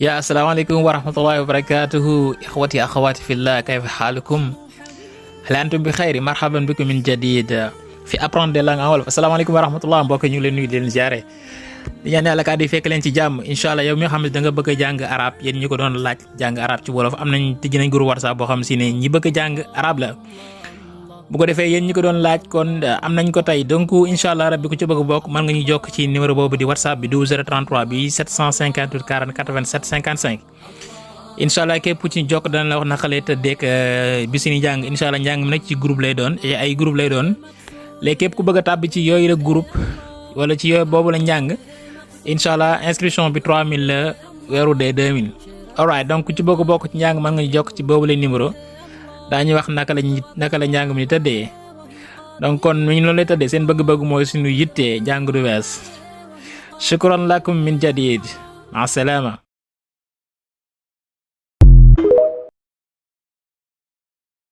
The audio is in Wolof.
يا السلام عليكم ورحمة الله وبركاته. إخوتي أخواتي في الله، كيف حالكم؟ هل أنتم بخير؟ مرحبا بكم من جديد في Apprendre des langues en wolof. asalaamaaleykum wa rahmatullah mbokk ñu ngi leen nuyu di leen ziare di ñaan yàlla kàddu yi fekk leen ci jàmm incha allah. yow mi nga xam ne da nga bëgg a jàng arab, yéen ñi ko doon laaj jàng arab ci wolof, am nañ tëj nañ groupe WhatsApp boo xam si ne ñi bëgg a jàng arab la. bu ko defee yéen ñi ko doon laaj kon am nañ ko tey, donc incha allah rabbi ku ci bëgg bokk mën nga ñu jokk ci numéro boobu di WhatsApp bi 12033 bi 758 40 87 55. incha allah képp ci jokk dana la wax naka lay tëddeeg bi suñu jàng. incha allah njàng mi nag ci groupe lay doon, ay groupe lay doon. léegi képp ku bëgg a tàbbi ci yooyu la groupe wala ci yooyu boobu la njàng, incha allah inscription bi 3000 la, weeru dee 2000. alright, donc ku ci bëgg bokk ci njàng mën nga ñu jokk ci boobu la numéro, daañu wax naka la njàng mi tëddee. donc kon mi ngi noonu lay tëddee, seen bëgg-bëgg mooy suñu yitte jàng du wees. shukran lakum min jadid, ma salaama.